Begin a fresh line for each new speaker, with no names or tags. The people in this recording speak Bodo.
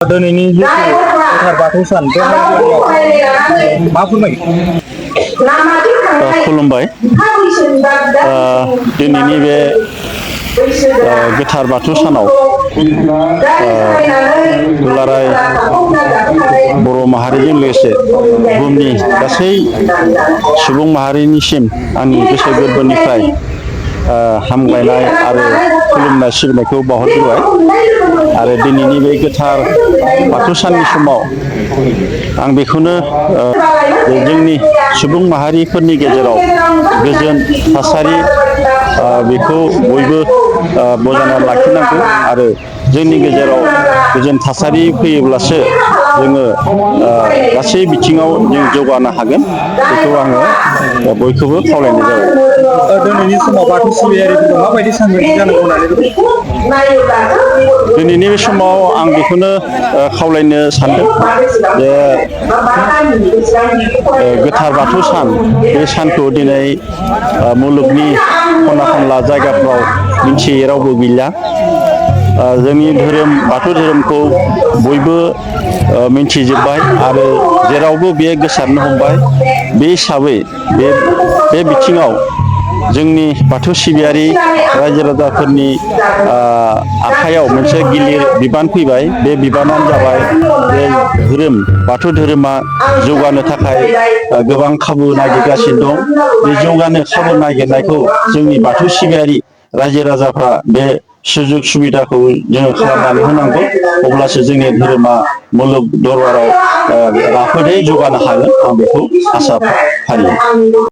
दिनैनि जिथु गोथार बाथौ सान बे मा फोरमायो?
खुलुमबाय। दिनैनि बे गोथार बाथौ सानाव दुलाराय बर' माहारिजों लोगोसे बुहुमनि गासै सुबुं माहारिनिसिम आंनि गोसो गोरबोनिफ्राय हामलायनाय आरो खुलुमनाय सिबिनायखौ बावहरग्रोबाय। आरो दिनैनि बे गोथार बाथौ साननि समाव आं बेखौनो जोंनि सुबुं माहारिफोरनि गेजेराव गोजोन थासारि बेखौ बयबो बजायना लाखिनांगौ आरो जोंनि गेजेराव गोजोन थासारि फैयोब्लासो जोङो गासै बिथिङाव जों जौगानो हागोन। बेखौ आङो बयखौबो खावलायनाय जाबाय।
दिनैनि समाव बाथौ सिबियारिफोरखौ माबायदि सांग्रांथि जानांगौ होननानै
दिनैनि बे समाव आं बेखौनो खावलायनो सानदों जे गोथार बाथौ सान बे सानखौ दिनै मुलुगनि खना खनला जायगाफ्राव मिथियै रावबो गैला। जोंनि धोरोम बाथौ धोरोमखौ बयबो मिन्थिजोब्बाय आरो जेरावबो बे गोसारनो हमबाय। बे हिसाबै बे बिथिङाव जोंनि बाथौ सिबियारि रायजो राजाफोरनि आखाइयाव मोनसे गिलिर बिबान फैबाय। बे बिबानानो जाबाय जे बाथौ धोरोमा जौगानो थाखाय गोबां खाबु नागिरगासिनो दं। बे जौगानो खाबु नागिरनायखौ जोंनि बाथौ सिबियारि रायजो राजाफ्रा बे सुजुग सुबिदाखौ जोङो खालामनानै होनांगौ। अब्लासो जोंनि धोरोमा मुलुग दरबाराव राफोदै जौगानो हागोन। आं बेखौ आसा फारियो।